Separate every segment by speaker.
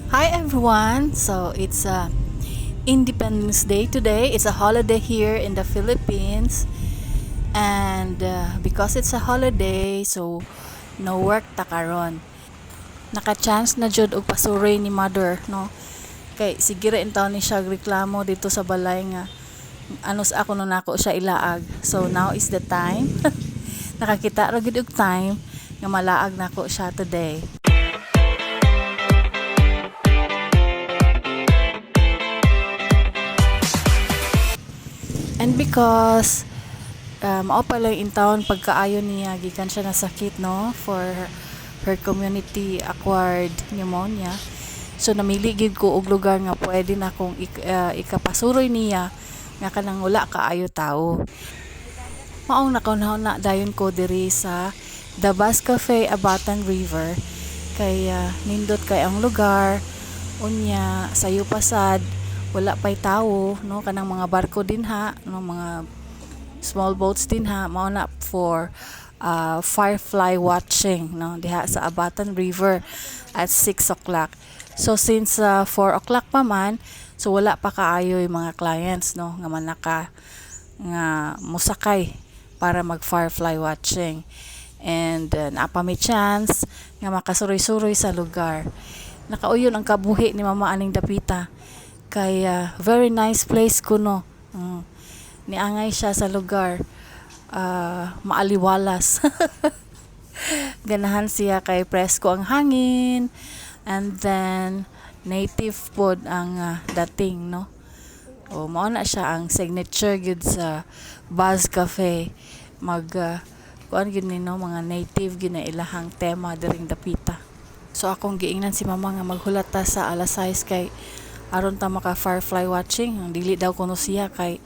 Speaker 1: Hi everyone. So it's Independence Day today. It's a holiday here in the Philippines. And because it's a holiday, so no work ta karon. Naka-chance na jud og pasuroy ni mother, no? Kay sige ra intawon ni siya reklamo dito sa balay nga ano sa ako no nako siya ilaag. So now is the time. Nakakita ra gid og time nga malaag nako siya today. And because mao pa lang in town pagkaayo niya gikan siya nasakit, no, for her community acquired pneumonia. So namili gid ko og lugar nga pwede na akong ikapasuroy niya nga kanang wala kaayo tao. Maong nakauna dayon ko diri sa The Bus Cafe, Abatan River, kay nindot kay ang lugar, unya sayo pa sad, wala pay tawo, no, kanang mga barko dinha, no, mga small boats dinha. Mao na for firefly watching, no, diha sa Abatan River at 6 o'clock. So since 4 o'clock pa man, so wala pa kaayo yung mga clients, no, nga manaka nga musakay para mag firefly watching and naa pa may chance nga makasuroy-suroy sa lugar. Nakauyon ang kabuhi ni mama aning dapita kay very nice place kuno. Niangay siya sa lugar, maaliwalas. Ganahan siya kay presko ang hangin and then native pod ang dating, no. O mao na siya ang signature gyud sa Buzz Cafe, mag kuan gyud ni, no, mga native gyud na ilahang tema diring dapita. So akong giingnan si mama nga maghulat ta sa alas 6 kay aron ta maka firefly watching. Ang dili daw kuno siya kay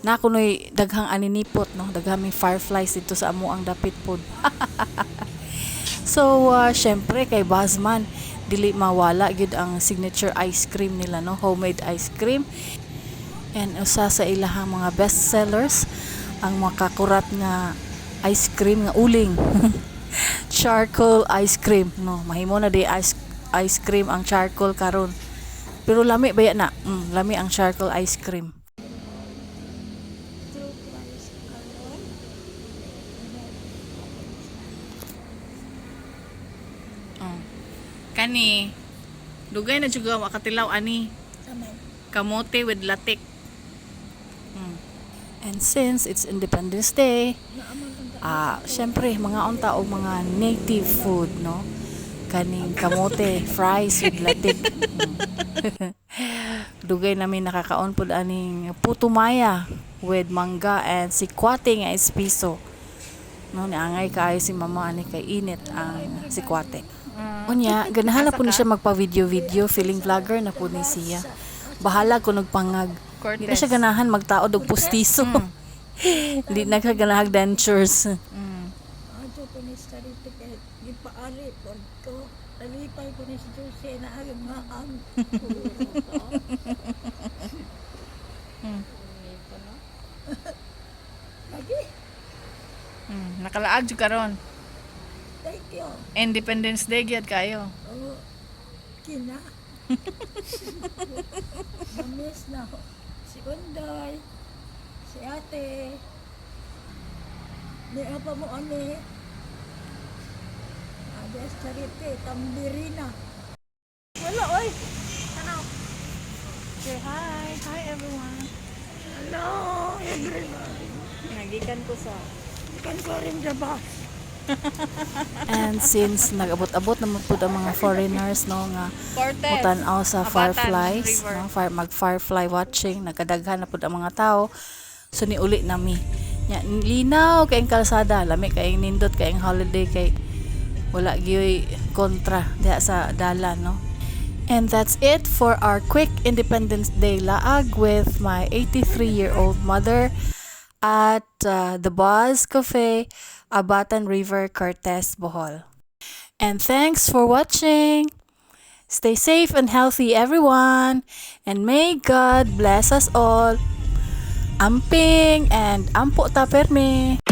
Speaker 1: na kunoy daghang aninipot, no, daghang may fireflies dito sa amo ang dapit pod. So syempre kay Buzzman, dili mawala gyud ang signature ice cream nila, no, homemade ice cream. And usa sa ilahang mga best sellers ang makakurat nga ice cream nga uling, charcoal ice cream, no. Mahimo na di ice cream ang charcoal karon, pero lami baya na. Lami ang charcoal ice cream.
Speaker 2: True price karon.
Speaker 1: Oh. Kani dugay na jud makatilaw ani.
Speaker 2: Amen.
Speaker 1: Kamote with latik. And since it's Independence Day, syempre mga unta og mga native food, no, kaning kamote fries with latik. Dugay namin nakakaon pud aning puto maya with mangga and sikwate nga espiso, no. Niangay kaayo si mama ani kay init ang sikwate. Unya ganahan na pud ni siya magpa video video, feeling vlogger na pud ni siya. Bahala ko nagpangag, di na siya ganahan magtaod og pustiso. Di na siya ganahag dentures.
Speaker 2: Ato ko ni sarili kay gipaari pod ko. Nalipay ko ni si Jose na ang maang. Lagi.
Speaker 1: Nakalaag jud karon.
Speaker 2: Thank you.
Speaker 1: Independence Day gyud kayo.
Speaker 2: Oh, kina. Namiss na ako. Si Unday, si ate. Di apa mo ani. Ades Charite, Tambirina.
Speaker 1: Wala oy. Say hi. Hi everyone.
Speaker 2: Hello, everybody.
Speaker 1: Nagikan ko sa
Speaker 2: Ikan ko rin sa bus.
Speaker 1: And since nag-abot-abot naman pud ang mga foreigners, no, nga
Speaker 3: Cortez.
Speaker 1: mutan-aw sa
Speaker 3: Abatan
Speaker 1: fireflies,
Speaker 3: River.
Speaker 1: no, fire, mag firefly watching, nagkadaghan na pud ang mga tao. So niuli nami. Nya linaw kay kalsada, lami kay nindot kay holiday kay wala gyoy kontra diha sa dalan, no. And that's it for our quick Independence Day laag with my 83-year-old mother at the Buzz Cafe, Abatan River, Cortez, Bohol. And thanks for watching. Stay safe and healthy, everyone. And may God bless us all. Amping and ampo ta perme.